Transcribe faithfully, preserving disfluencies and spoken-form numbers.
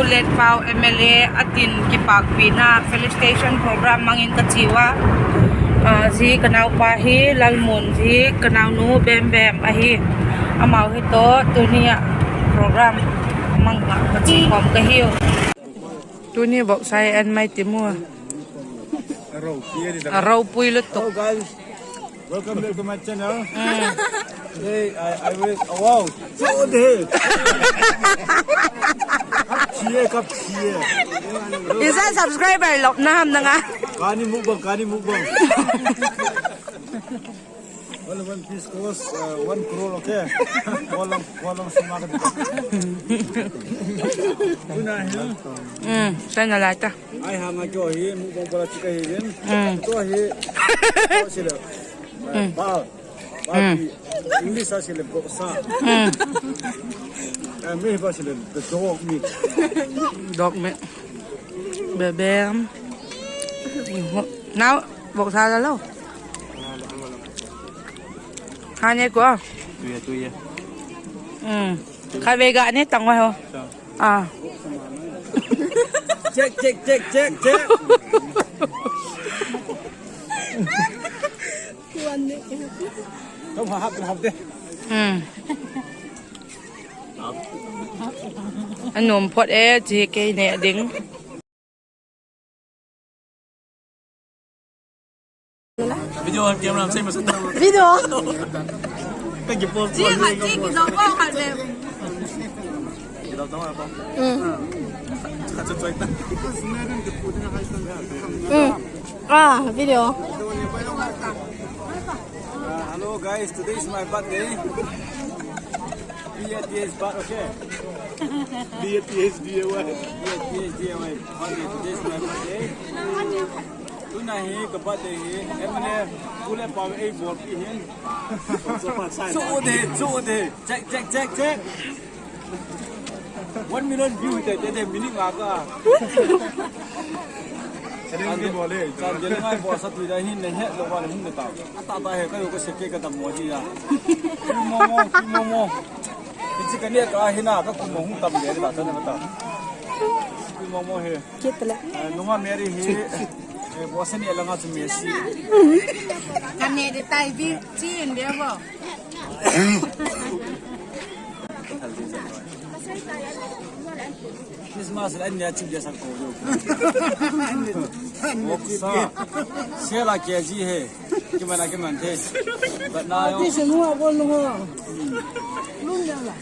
Letpau M L A a tin kipâkpina felicitation program mang in ka chiau a. Zia ka naupa hi Lalmun, zia ka naunu Bem Bem ahi. Amau hi tawh tuni ah program mang ah ka chia khawm ka hiu. Tuni voksa en mai ti mu a. A ropui lutuk. Welcome back to my channel. Today I, I will, wow, so de. Kap chia, kap chia. Isa subscriber lop na ham na nga. Kani mukbang, kani mukbang. All one piece cost, uh, one crore, okay? Kolam, kolam sum a ka. Tuna hi. Tuna lai ta. Ai hang a kyo hi mukbang pala chika hi din. Kyo hi. Sila. Bal. Bal. English a sila boksa. Me ba sila the dog meat. Dog meat. Bebem. Nau boksa la lo. Kha ne ko. Tui a, tui a. Kha ve ga ne tang wa ho. A. Check, check, check, check, check. Tong ha hap, hap de. A nuam phot e, chi kei ne ding. Video camera sei masa ta. Video. Ka ki pose. Chi ma chi ki zo ko khat le. Ki zo ko. Mm. Ka chu choi ta. Mm. Ah, video. Uh, hello guys, today is my birthday. B A T H birth, okay? B A T H, B A Y. B A T H, B A Y. Birthday, today is my birthday. Tuna hi ka birthday hi, M L A Pu Letpau ei bawlpi hin. Chu de, chu de. Check, check, check, check. One million view te, te, te, minute nga ka. Chan gel ngai bawlsa tui da hin ne he lo ba le hin ne ta. A ta ta he ka yo ka se ke ka dam mo ji ya. Pi mo mo, pi mo mo. Ti chi ka ne ka hi na ka kum mo hung tam le la ta na ta. Pi mo mo he. Kit le. Nunga Mary hi. Bawlsa ni la nga chu Messi. Ka ne de tai bi chi in de bo. Christmas la nia chip dia sang ko lo. Boksa. Sela K G he. Ki mana ki man the. But na yo. Ti se nua bol nua. Lun ya la.